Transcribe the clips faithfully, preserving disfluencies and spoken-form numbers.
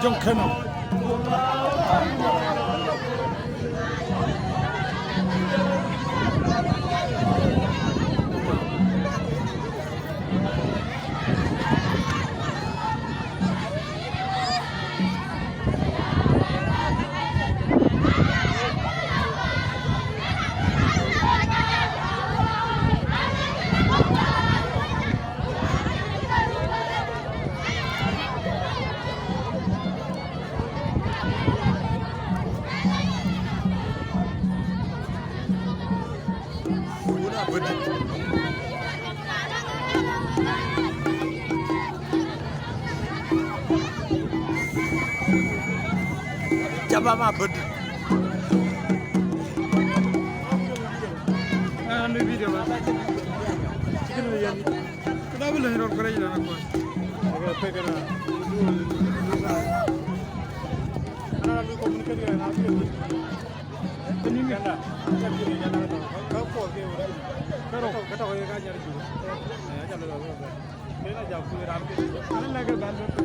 Jɔŋ kënë. Jaba ma bud. Ah, ni video ba. Chicken biryani. Kena boleh ni rot kerja na kuat. Agak apa kena? Ana lu communicate na video. Kena. Kena. Kena. Kena. Kena. Kena. Kena. Kena. Kena.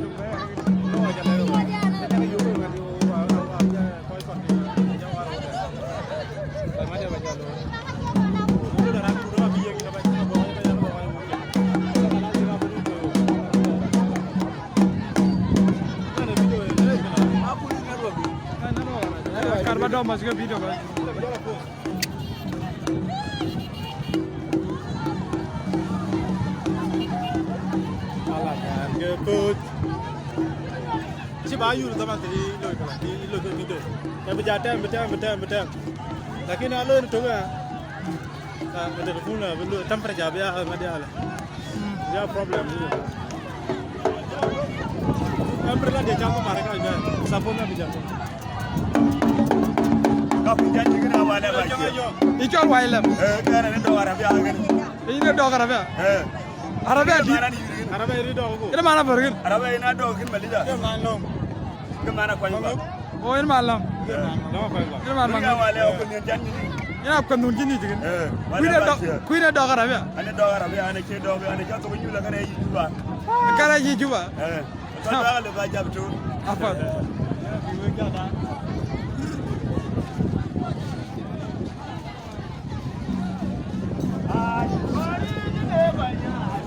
Kar ba dɔm bas ke video bas. Ala kan ke kut. Ci ba yur zaman ti lo kala, ti lo ke video. Ya bi ja tem, bi tem, bi tem, bi tem. Lakin alo ni to ga. Ah, telephone na bi lo temperature bi ya ngadi ala. Ya problem ni. Umbrella de jam ko mare ka ja. Sapon na bi jam. Ka kun ja ni na wala ba ke. I cɔl wai lɛm. Eh, ka ne do ara bi ya ngani. Ina dɔk arabia. Eh. Arabia di. Arabia ri dɔk ko. Ina mana bergin. Arabia ina dɔk kin malida. Ke man lom. Ke mana kwa nyumba. O ina malam. Eh. Ina malam. Ina malam. Ina wale ko ni jan ni. Ina ko nun jini jigin. Eh. Kuina dɔk, kuina dɔk arabia. Ane dɔk arabia, ane ke dɔk, ane ke to nyula kare yi juba. Kare yi juba. Eh. Ko dɔk le ba jab tu. Apa?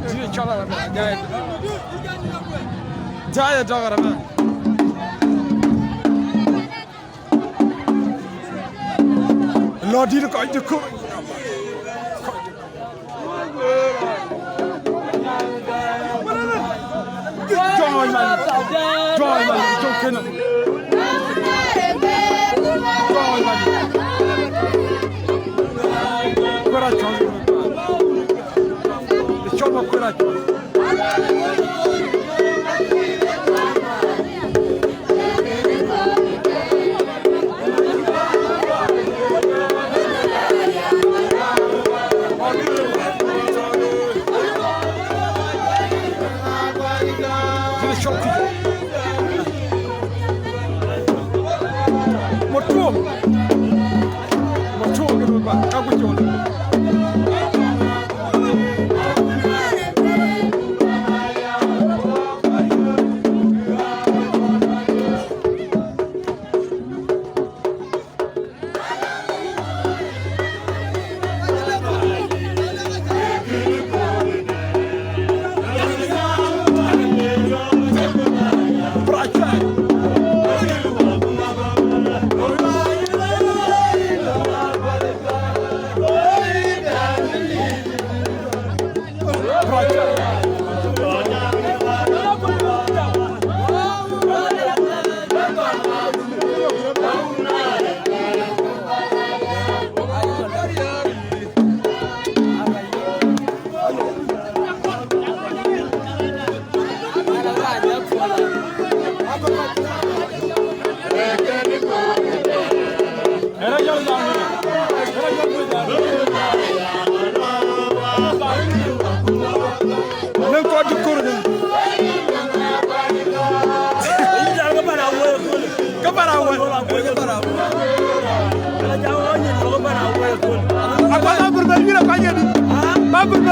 Jai cɔl arabia, jai. Jai dɔk arabia. Lɔ dit kɔc de kur. Jɔɔny man. Jɔɔny man. Jɔɔny kënë. Jɔɔny man. Kuɛra cɔl. Cɔl ba kuɛra cɔl. Motuom. Motuom ke ba ka ku chol.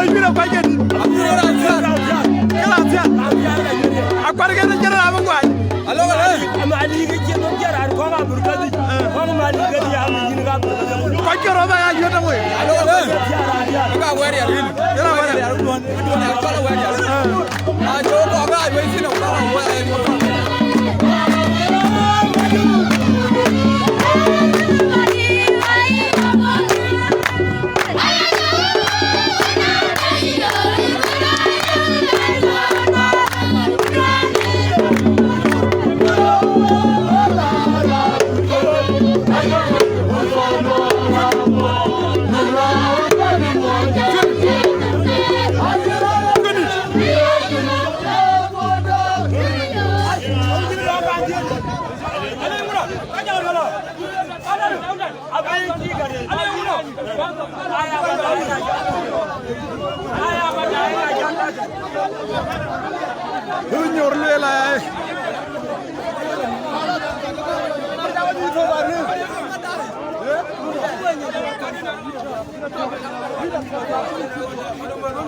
Yïn akuac ke dï? Ke raan thiäär. Akuat ke raan cïn raan bï guac. Alo, alo. Ama Ali ke cïn bï jɔt raan kɔ̈k abur kedhie. Kɔ̈k Mali kedhie ama yïn ka bur kedhie. Kuac ke rɔt ba ya yöt awei. Alo, alo. Ka wɛ̈t ya ril. Ira wɛ̈t ya ril. Duɔn, duɔn ya cɔl wɛ̈t ya ril. Ah. Nyuɔr lueel aa.